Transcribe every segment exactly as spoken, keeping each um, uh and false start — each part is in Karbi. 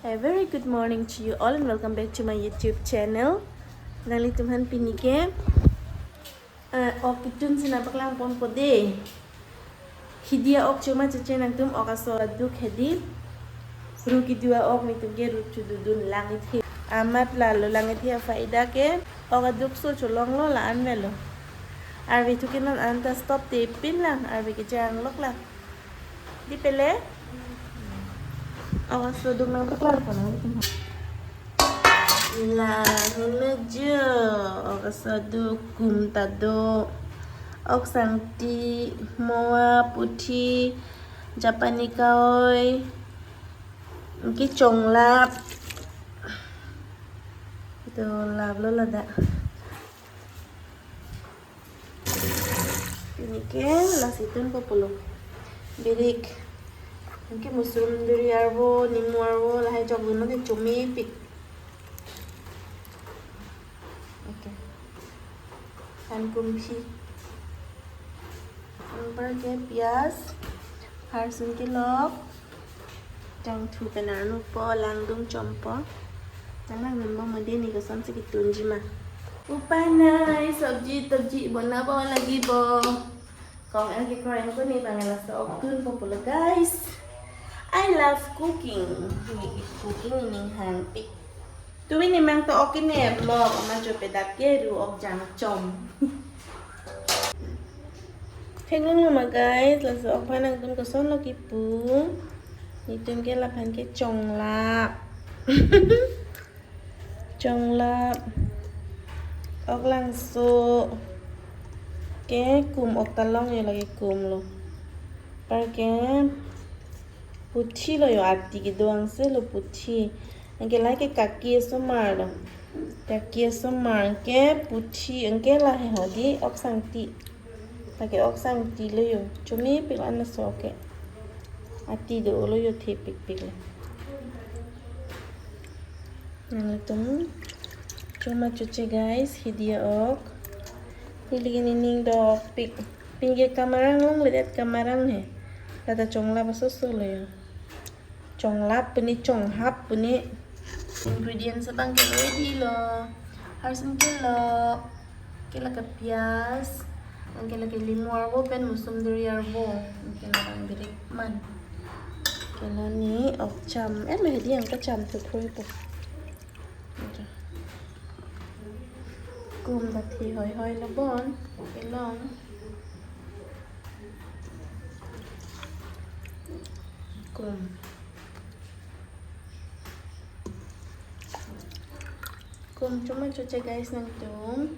A very good morning to you all and welcome back to my YouTube channel. Nanglitum aphan pini ke, eh, ok ketun si nangpaklang ponpo de. Hidi a-ok choma choche nangtum, ok aso aduk hedi. Ru kedo a-ok nelitum ke ru chododun lang-ithe. Amat lalo lang-ithe afaida ke ok aduk so cholonglo, la-an avelo. Arve thu ke non anta stop te pinlang, arve ke janglok lang. Di pele? Awas sodok nangpaklang ko nang. La, henlo jo. Ok aso aduk, kum ta do. Ok sangti, moa, puthi, Japani kaoi. Anke chonglap. Ito laplo ladak. Pini ke lasi tunpo pulo. Birik. Anke musrum duri arvo, nimu arvo, lahai chokdun te chomepik. Okay. Than kumphi. Anpar ke piyaj. Harsun kelok. Jangthu pen arnupo, langdun chompo. Jang langdunbom madi ni kosonsi ketunji ma. Upai nai, sabji tabji bonabo lagibo. Kong-el kekroi ko ne bang laso ok tunpo pulo, guys. I love cooking. Cooking ning hangpik. Tumi ne mang to ok ne vlog, ama jo pedak ke ru ok jangchom. Theklonglo ma guys, laso ok aphan nangtum kosonlo kipu. Nelitum ke laphan ke chonglap. Chonglap. Ok langso. Ke kum ok ta long jo, lake kum lo. Anpar ke puthi lo jo, ati kedo angse lo puthi. Anke lahai ke kaki asomar lo. Kaki asomar ke puthi, anke lahai hedi ok sangti. Lake ok sangti lo jo. Chomepik la-an aso ke. Ati dolo jo, thepikpik lo. Nanglitum choma choche guys, hidi a-ok. Neli ke nening dokpik. Pini ke kamarang longledet, kamarang he. Lata chonglap aso so lo jo. Chonglap puni, chonghap puni. Ingredients abang ke ready lo. Harsun kelok. Ke lake piyaj. Anke lake nimu arvo pen musrum duri arvo. Anke labang birik man. Ke non ne ok cham. Eh, mehdi yang kacham tu kroi po. Kum ta thi hoi hoi lo bon. Kelong. Kum. Kum choma choche guys nangtum.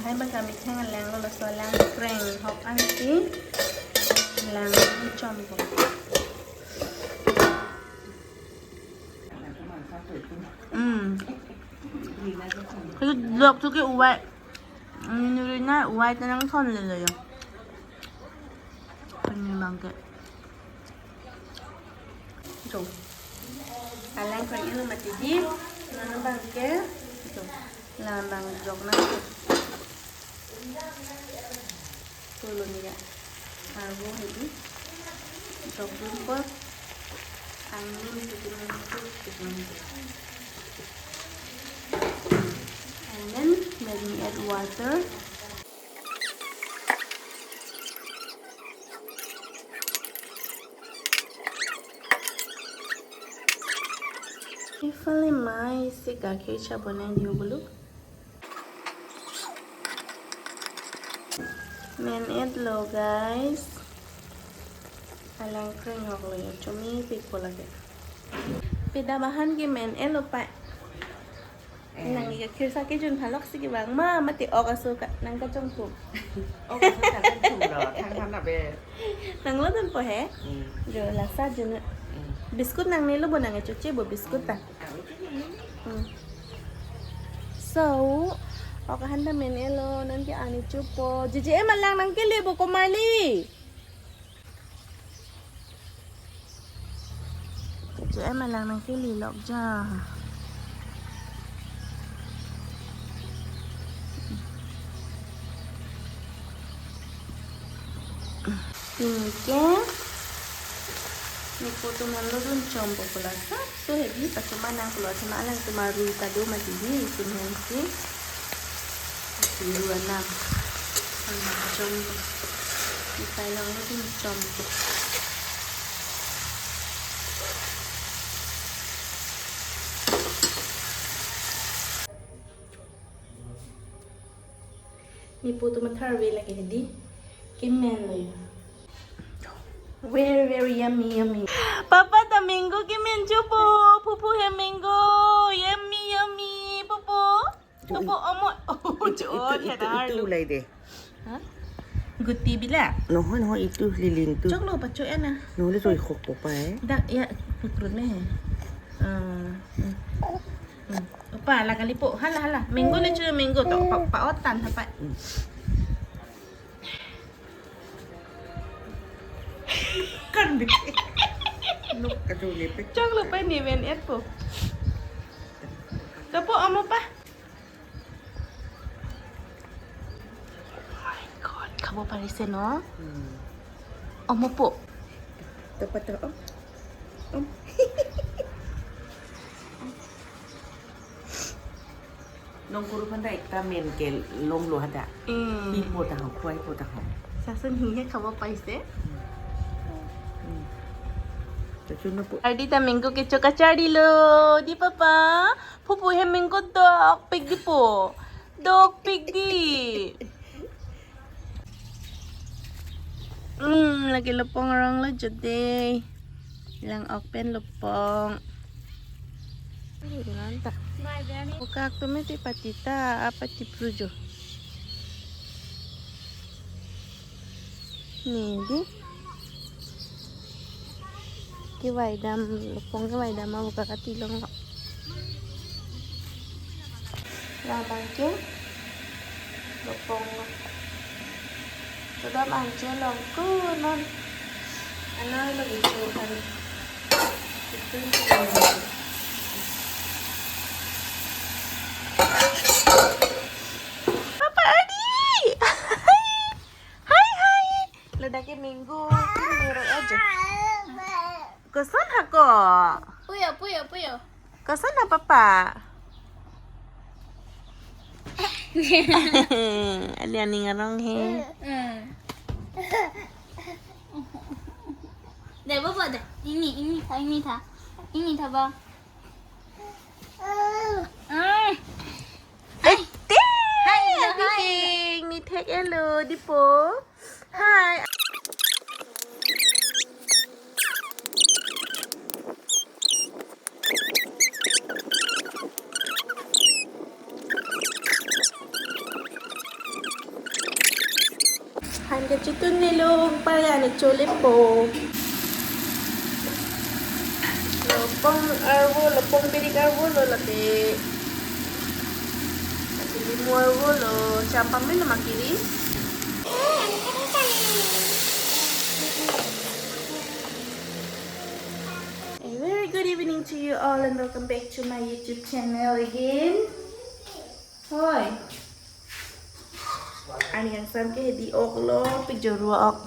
Hai bang kami thang alang lo, laso alang kreng hok ansi alang chom ko. Hmm. Kalau blok tu ke uwai. Ini nuri na uwai tenang thon le lo yo. Kami bangke. Ito. Alang kreng ilo mati di. Nana bangke. Ito. Alang bang jok na. Tulo ni ya. Arvo hedi. Jok dun ko. Ang lun tutu lun tutu tutu lun. And then, let me add water. Ifale mai si gakhir cha bonai diu bulu. Men-et lo, guys. Alang kreng hok lo ya, chomipik po lake. Peda bahan ke men-et lo pa. Eh. Nang ika khirsa kejun phalok si kevang ma mati ok aso ka nang kachongthum. Ok aso kachongthum lo, thang thang na be. Nang lo dun po he? Hmm. Jo lasa jun. Hmm. Biscuit nangne lo bo, nang choche bo biscuit ta. Ah, okay. Hmm. So, ok ahan ta men-et lo, nang ke ani chupo. J J M alang nang kele bo komarli. J J M alang nang kele lok ja. Pini ke nipu atum an lo dun chom po pulo sa. So hebi pachoma nang pulo, athema alang atum arui ta do mati di itum hen si. Siru anam. Anam chom po. Ipai lang lo dun chom po. Nipu atum athar ave lake hedi. Kemen lo ya. Very, very yummy, yummy. Papa ta mango kemen chupo. Pupu he mango. Yummy, yummy. Pupu. Jo, pupu i-, omo. Oh, jo, jo, itu, itu, itu ulai de. Hah? Guti bila? Nohoi, nohoi, itu lilin tu. Choklo pacho ya na. Nohoi, choi khok popa eh. Dak ya pukrut ne he. Ah, hmm. Hmm. Opa, la kali po. Hala, hala. Mango le chu mango to. Pa, pa otan hapa. Hmm. Kan bik. Nuk kaju ni pik. Choklo pa ni men-et po. Tapo omo pa. Oh my God, khabo parise no? Hmm. Omo po. Tapo to, om. Om. Nong kuru phan ta ekta men ke longlo hada. Hmm. Hi po ta ho, khwai po ta ho. Sasun hi he khabo paise. Hmm. Tachu na po. Adi ta mango kecho kacharilo, di papa. Pupu he mango dokpik di po. Dokpik di. Hmm, lake lopong arong lo jode. Lang ok pen lopong. Nanta. Buka ak tu mete pati ta, apa cipru jo. Ni di. Kevai dam, lopong kevai dam ma buka kati long lo. Labang ke lopong lo. Kedam anche long ko non. Anai lo itu kan. Itu itu. Papa Adi. Hai, hai. Ladak ke mango, mango aja. Koson ha ko? Puyo, puyo, puyo. Koson ha papa? Adi aning arong he. Hmm. Deh, bawa deh. Ini, ini tha, ini tha. Ini tha, ba. Hmm. Ate! Hai, hai. Bibing, ni thek elo, di po. Hai. Han kachetun nelo, parga ne cholepo. Lopong arvo, lopong birik arvo lo lake. Lake limu arvo lo, cham pame lo ma kiri. A very good evening to you all and welcome back to my YouTube channel again. Hoi. Arni kangsam ke hedi ok lo, pik jo ru ok.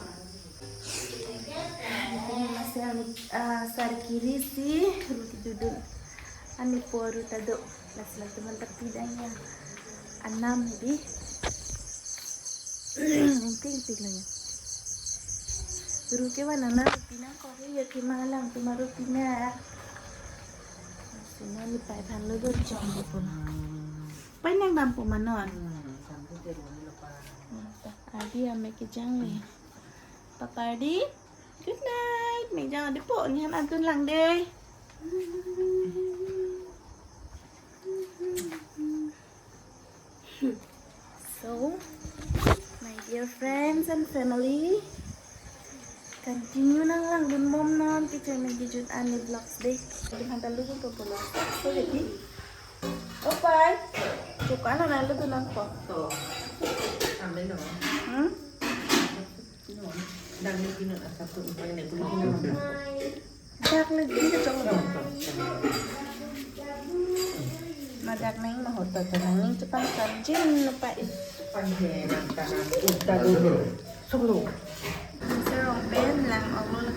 Ini masih arni, ah, sar kiri si ru kedodun. Arni po ru ta do. Lasi latum an ta pidang ya. Anam hedi. Ingting pik lo ya. Ru kevan anam pinang ko ya, kima langtum aru pinang. Sina ni pai than lo do chong ko pun. Pai nangdampo ma non. Hmm, dampo te lo ni lo pa. Hmm, ta, Ardi amek kejang le. Papa Ardi, good night. Mek jang adipo, ni han adun lang de. So, my dear friends and family, continue nanglangdun bom non, kecheng-meng kejut arni vlogs de. Adi han ta lutun po pulo. So, jadi. Opai. Chuka na na lutun nangpo. To. Ambe no. Hmm? No. Dang ni kino asa tu upai na gulu kino. Dak le di ke chong. Madak neng ma hoto to nang ning chepang sanjin no pa i. Panje nang tanang udah dulu. Solo. Serong pen lang onglo le.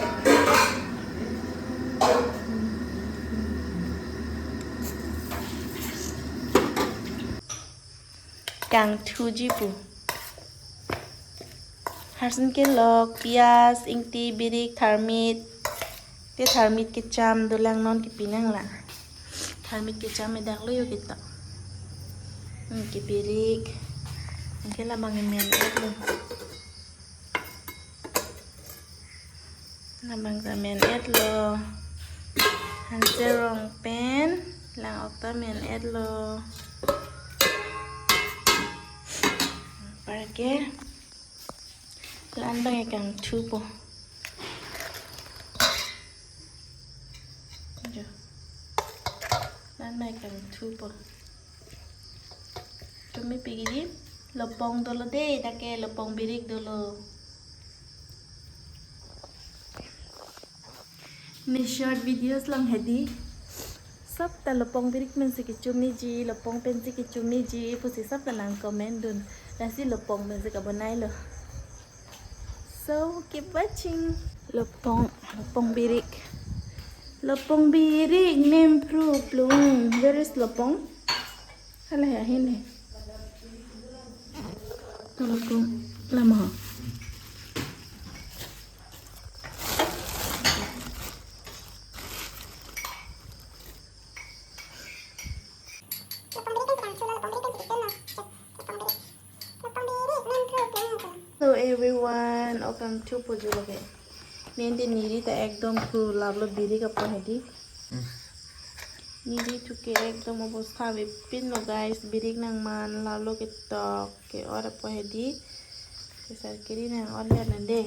Kangthuji pu. Harsun kelok, piyaj, ingti, birik, tharmit. Te tharmit kecham dolang non kepinang la. Tharmit kecham edak lo yo kita. Hmm, ke birik. Anke labang emen et lo. Labang ta men et lo. Hanserong pen lang ok ta men et lo. Parke lan bang ekangthupo. Jo. Lan bang ekangthupo. Tumi pigidi lopong dolo de, dak ke lopong birik dolo. Ne short videos long hedi. Sab ta lopong birik pen si kechumiji, lopong pen si kechumiji, pusi sab ta nang comment dun. Lasi lopong pen si kabonai lo. So, keep watching. Lopong, lopong birik. Lopong birik nempru plung. Where is lopong? Hala he, ahin he. To lopong lama ho. Hello everyone, welcome to Pojo Lage. Nindi niri ta ekdom ku lab lo birik apo hedi. Niri thu ke ekdom obostha bepin lo guys, birik nangman lab lo ketok ke-ot apo hedi. Kesar kiri nang-ot le nande.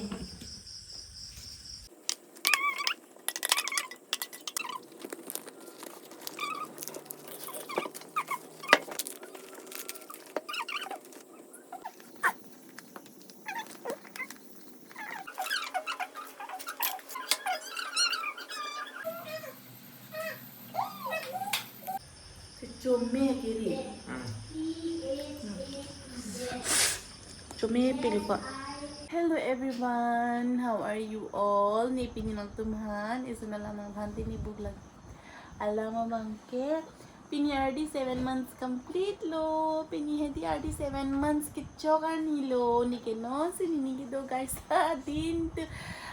Chome kiri. Hmm. Chome pilko. Hello everyone, how are you all? Ne pini nangtum han, isun alam nang than tini buk lang. Alam abang ke, pini ardi seven months complete lo. Pini hedi ardi seven months kechok arni lo. Ne ke non si nening kedo guys. Adin tu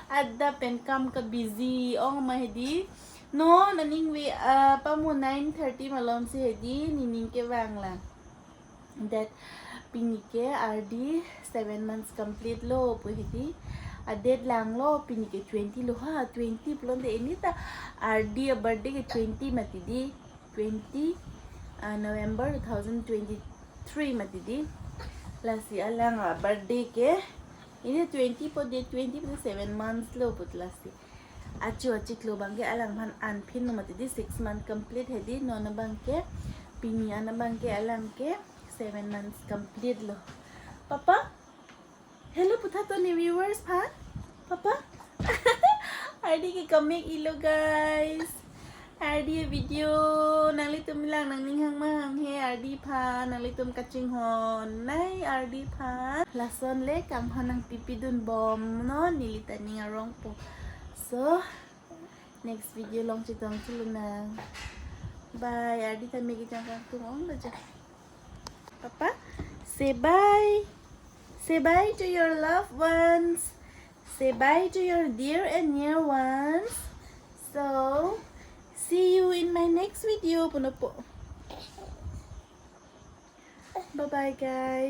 adap pen kam ka busy ong ma hedi. Non aning ve, ah, pamu nine thirty malom si hedi nening kevang lang. That pini ke ardi seven months complete lo pu hedi. A date lang lo, pini ke twenty lo ha, twenty pulote ini ta ardi a birthday ke twenty mati di, twenty, ah, November two thousand twenty-three mati di. Lasi alang a birthday ke Ini twenty po, date twenty po, seven months lo putlo si. Achu achiklo abangke alangphan anphin no mati, di six month complete hedi, non abangke pini an abangke alangke seven months complete lo. Papa? Hello putha to ni viewers phan. Papa? Ardi ke kamek ilo guys. Ardi video nanglitum lang nangning hang mahang he Ardi phan, nanglitum kachinghon nai Ardi phan. Lason le kanghan nangpipi dunbom non neli ta ning arong po. So next video along chetong chulunang. Bye. Ardi ta megi jangkang tung ong baja. Papa, say bye. Say bye to your loved ones. Say bye to your dear and near ones. So, see you in my next video. Puno po. Bye bye, guys.